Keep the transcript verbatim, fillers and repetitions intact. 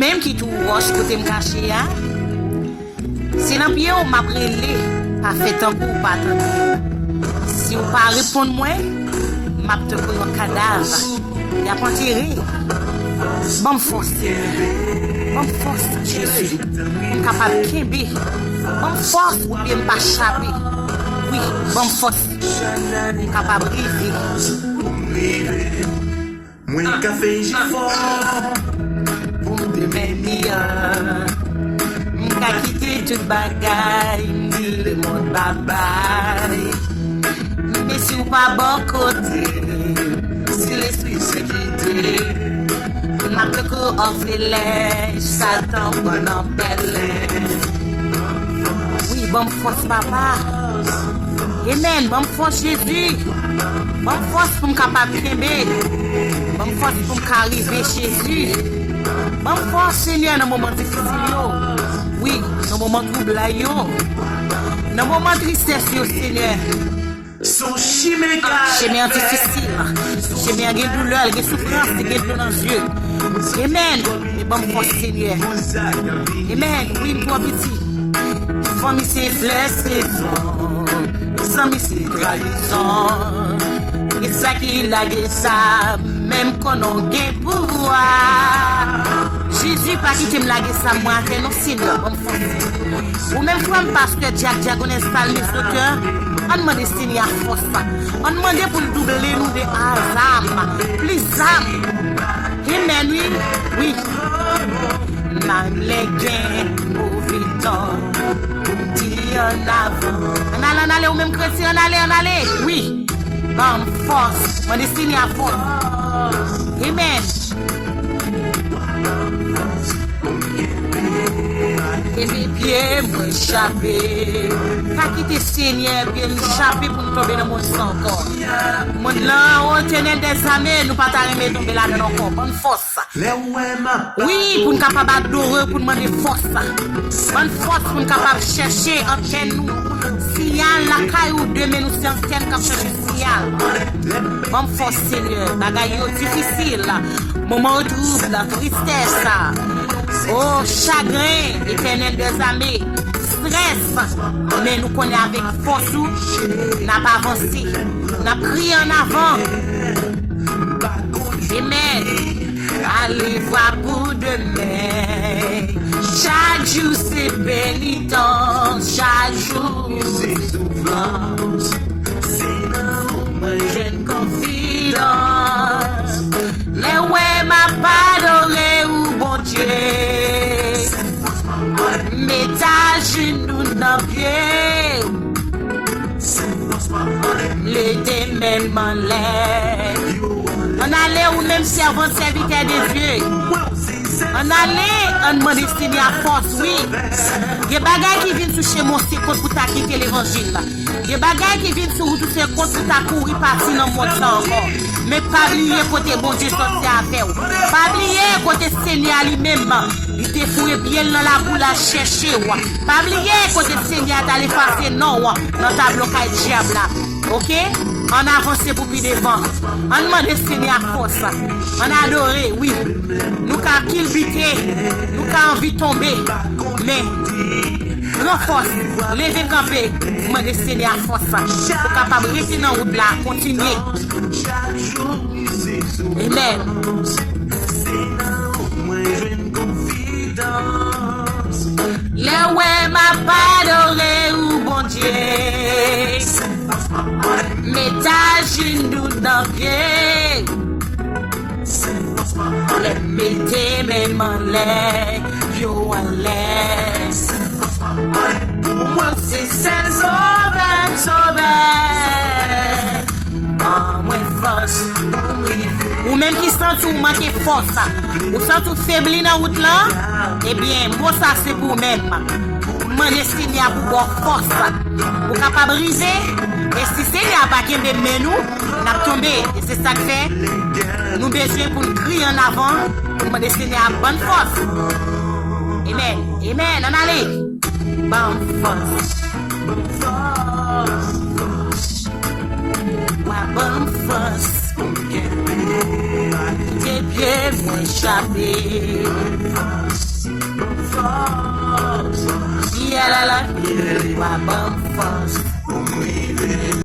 Menm ki tou wòch kote m kache a, se nan pye w m ap rele, pa fè tankou w pa tande. Si w pa reponn mwen, m ap tankou yon kadav y ap antere. Ban m fòs, Senyè. Ban m fòs, Jezi. M kapab kenbe. Ban m fòs pou pye m pa chape. Wi, ban m fòs. M kapab rive. Mwen ka fè jefò pou m demen miyò. M ka kite tout bagay, m di lemonn babay. Men si w pa bò kote m, si Lespri w se kite m, m ap tankou òfelen, Satan pran nan pèlen. Wi, ban m fòs, Papa. Amen. Ban m fòs, Jezi. Ban m fòs pou m kapab kenbe. Ban m fòs pou m ka rive, Jezi. Ban m fòs, Senyè, nan moman difisil yo. Wi, nan moman twoublay yo. Nan moman tristès yo, Senyè. Chemen an difisil. Chemen an gen doulè, l gen soufrans, li gen dlo nan zye. Amen. Men ban m fòs, Senyè. Amen. Wi, m twò piti. Fanmi se flè sezon, zanmi se trayizon. E sa ki lage sa, menm konnen w gen pouvwa. Jezi, pa kite m lage sa, mwen atè non, Senyè, ban m fòs. Ou menm frè m, pastè Jack Diagonès, psalmiste, otè, ann mande Senyè a fòs. Ann mande pou l double nou de a zam, plis zam. Amen, wi, wi. Menm lè gen move tan, di annavan. Ann ale, ann ale, ou menm kretyen, ann ale, ann ale. Wi. Ban m fòs. Mande Senyè a fòs. Amen. Epi pye mwen chape. Pa kite Senyè pye nou chape pou nou tonbe nan mond sa ankò. Mond lan, o Etènèl dèzame, nou pa ta renmen tonbe ladan l ankò. Ban n fòs. Wi, pou n kapab adore, pou n mande fòs. Ban n fòs pou n kapab chèche antèn nou. Siyal lakay ou, demen nou se antèn k ap chèche siyal. Ban m fòs, Senyè. Bagay yo difisil. Moman yo twoub, tristès. O, chagren, Etènèl dèzame. Strès. Men nou konnen avèk fòs ou, n ap avanse. N ap kriye annavan. Amen. Alevwa pou demen. Chak jou se penitans, chak jou se soufrans. Se nan ou mwen jwenn konfidans. Lè w wè m ap adore ou, Bondye. Met ajenou nan pye. Lete men m anlè. Ann ale, ou menm sèvant, sèvitè de Dye. Ann ale, ann mande Senyè a fòs, wi. Gen bagay ki vin sou chemen w, se kont pou ta kite levanjil la. Gen bagay ki vin sou wout ou, se kont pou ta kouri pati nan mond sa ankò. Men pa bliye kote Bondye sòti avè w. Pa bliye kote Senyè a li menm li te foure pye l nan labou, l al chèche w. Pa bliye kote Senyè a t al efase non w nan tablo kay dyab la. Oke? Ann avanse pou pi devan. Ann mande Senyè a fòs. Ann adore, wi. Nou ka kilbite, nou ka anvi tonbe. Men, pran fòs, leve kanpe, mande Senyè a fòs. Pou kapab rete nan wout la, kontinye. Amen. Lè w wè m ap adore ou, Bondye, met ajenou nan pye. Mete men m anlè, pye w anlè. Pou mwen se sèl Sovè, Sovè. Ban mwen fòs pou m rive. Ou menm ki santi w manke fòs, ou santi w febli nan wout lan, ebyen, mo sa se pou ou menm. Mande Senyè a pou ba w fòs, pou w kapab rive. E si Senyè a pa kenbe men nou, n ap tonbe. E se sa k fè nou bezwen pou n kriye annavan, pou n mande Senyè a ban n fòs. Amen. Amen. Ann ale. Ban m fòs. Ban m fòs. Wa ban m fòs pou m kenbe. Kite Pye mwen chape. Fòs. Yalala, yalala, ban m fòs. Pou m rive.